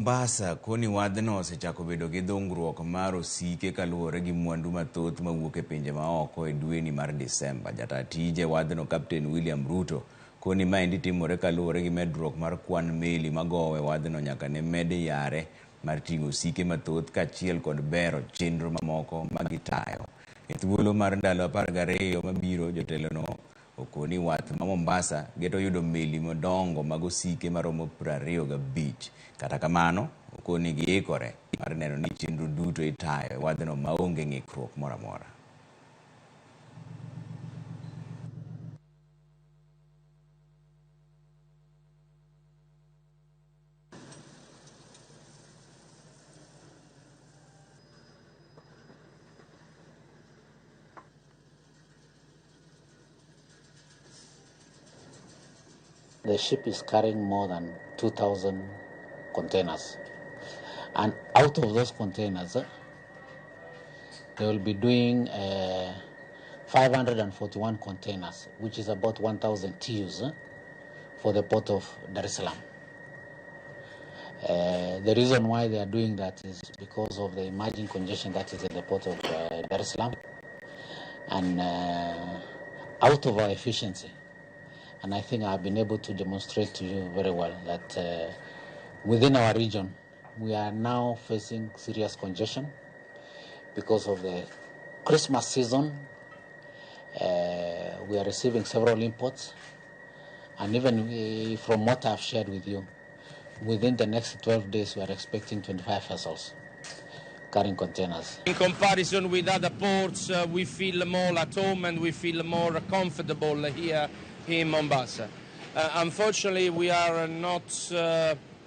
Mombasa koni wadhno osechako bedo gi dhungruok mar osike kaluwore gi mwandu mathoth mawuok e pinje maoko e dweni mar Disemba. Jataa tije wadhno Captain William Ruto koni maendi timore kaluwore gi medruok mar kwan meli magowo e wadhno nyaka ne med yare mar ting'o osike mathoth kaachiel kod bero chenro mamoko ma gitayo. E thuolo mar ndalo 12 mabiro jotelono okoni wath ma Mombasa geto yudo meli madongo mag osike maromo 25. Kata kamano, okoni giikore mar neno ni chenro duto itayo e wadhno maonge ng'ikruok moro amora. The ship is carrying more than 2,000 containers. And out of those containers, they will be doing 541 containers, which is about 1,000 TEUs for the port of Dar es Salaam. The reason why they are doing that is because of the emerging congestion that is in the port of Dar es Salaam, and out of our efficiency. And I think I've been able to demonstrate to you very well that within our region, we are now facing serious congestion because of the Christmas season. We are receiving several imports, and even from what I've shared with you, within the next 12 days, we are expecting 25 vessels carrying containers. In comparison with other ports, we feel more at home and we feel more comfortable here in Mombasa. Unfortunately, we are not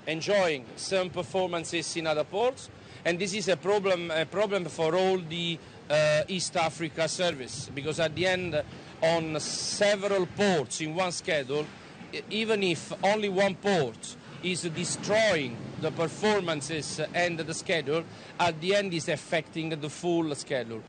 enjoying some performances in other ports, and this is a problem for all the East Africa service, because at the end, on several ports in one schedule, even if only one port is destroying the performances and the schedule, at the end is affecting the full schedule.